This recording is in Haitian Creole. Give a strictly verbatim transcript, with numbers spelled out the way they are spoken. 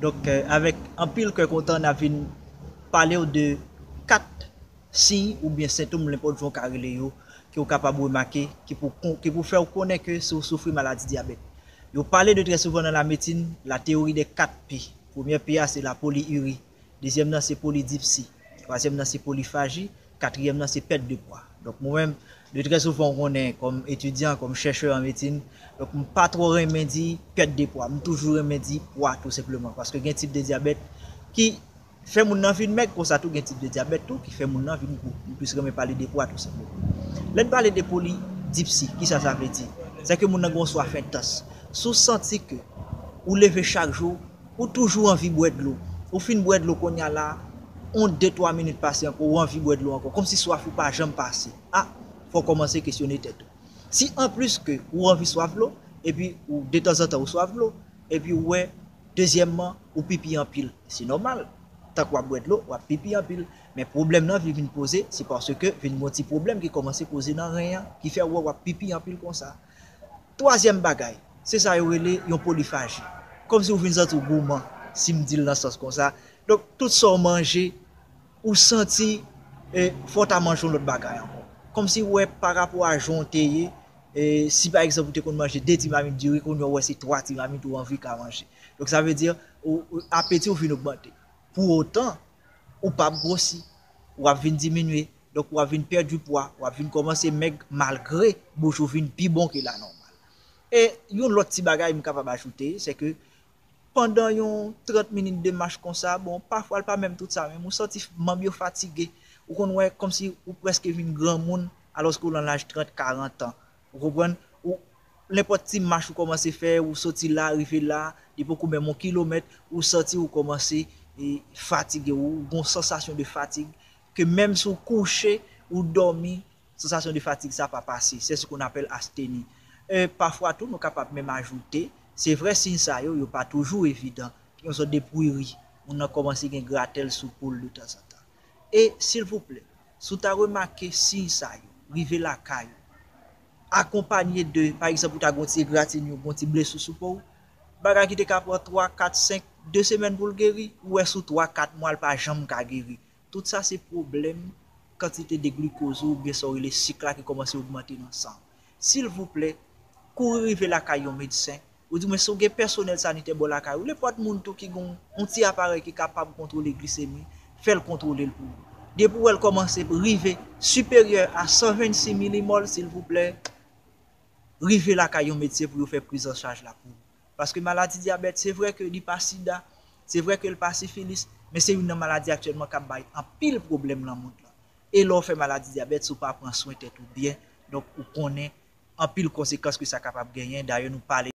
Donk, avèk anpil kè kontan, n ap vin pale w de kat siy oubyen sentòm, nenpòt jan w ka rele yo, ke w kapab remake, ki pou, ki pou fè w konnen ke si w soufri maladi dyabèt. Yo pale de trè souvan nan lamedsin, la théorie des quatre P. Premyè P a, se la poliuri. Dezyèm nan, se polidipsi. Twazyèm nan, se polifaji. Katriyèm nan, se pèt de pwa. Donk, mwen menm, de trè souvan, w konnen, kòm etidyan, kòm chèchè an medsin, donk, m pa twò renmen di pèt de pwa. M toujou renmen di pwa, tou senpleman. Paske gen tip de dyabèt ki fè moun nan vin mèg, konsa tou gen tip de dyabèt tou ki fè moun nan vin gwo. M plis renmen pale de pwa, tou senpleman. Lè n pale de polidipsi, kisa sa vle di? Se ke moun nan gen yon swaf entans. Si w santi ke ou leve chak jou, ou toujou anvi bwè dlo. Ou fin bwè dlo kounye a la, yon de twa minit pase ankò, ou anvi bwè dlo ankò. Kòmsi swaf ou pa janm pase. A, fò w kòmanse kesyone tèt ou. Si anplis ke ou anvi swaf dlo, epi ou, detanzantan ou swaf dlo, epi ou wè, dezyèmman, ou pipi anpil. Se nòmal. Tank w ap bwè dlo, w ap pipi anpil. Men pwoblèm nan vin, vin poze, se paske vin gon ti pwoblèm ki kòmanse poze nan ren an, ki fè w wè w ap pipi anpil konsa. Twazyèm bagay, se sa yo rele yon polifaji. Kòmsi w vin santi w gouman, si m di l nan sans konsa. Donk, tout sa w manje, ou santi, e, fò w ta manje yon lòt bagay ankò. Kòmsi w wè pa rapò a jan w te ye, e, si pa egzanp ou te konn manje de ti mamit diri, kounye a w wè se twa ti mamit ou anvi ka manje. Donk, sa vle di, ou, ou, apeti w vin ogmante. Pou otan, ou p ap gwosi, w ap vin diminye. Donk, w ap vin pèdi pwa, w ap vin kòmanse mèg malgre bouch ou vin pi bon ke la nòmal. E yon lòt ti bagay m kapab ajoute, se ke pandan yon trant minit de mach konsa, bon, pafwa l pa menm tout sa, men ou santi manm yo fatige. Ou konn wè kòmsi ou prèske vin granmoun, alòske w nan laj trant, karant an. Ou konprann? Ou, nenpòt ti mach ou kòmanse fè, ou soti la, rive la, li poko menm yon kilomèt, ou santi ou kòmanse, e, fatige, ou gon sansasyon de fatig, ke menm si w kouche, ou dòmi, sansasyon de fatig sa pa pase. C'est ce qu'on appelle asthénie. E, pafwa tou, nou kapab menm ajoute, se vre siy sa yo, yo pa toujou evidan. Yon sòt de pwiri, moun nan kòmanse gen gratèl sou po l detanzantan. E, silvouplè, si w ta remake siy sa yo, rive lakay ou, akonpanye de, pa egzanp, ou ta gon ti egratign, gon ti blesi sou po w, bagay ki te ka pran twa, kat, senk, de semèn pou l geri, ou wè sou twa, kat mwa, l pa janm ka geri. Tout sa se pwoblèm kantite de glikoz ou oubyen sa w rele sik la ki kòmanse ogmante nan san w. Silvouplè, kouri rive lakay yon medsen. Ou di mwen si w gen pèsonèl sanitè bò lakay ou, nenpòt moun tou ki gen yon ti aparèy ki kapab kontwole glisemi, fè l kontwole l pou ou. Depi w wè l kòmanse rive siperyè a san vennsis milimòl, silvouplè, rive lakay yon medsen pou yo fè priz an chaj la pou ou. Paske maladi dyabèt, se vre ke li pa sida, se vre ke l pa sifilis, men se youn nan maladi aktyèlman k ap bay anpil pwoblèm nan mond lan. E lè w fè maladi dyabèt, si w pa pran swen tèt ou byen, donk ou konnen anpil konsekans ke sa kapab genyen. Dayè, nou pale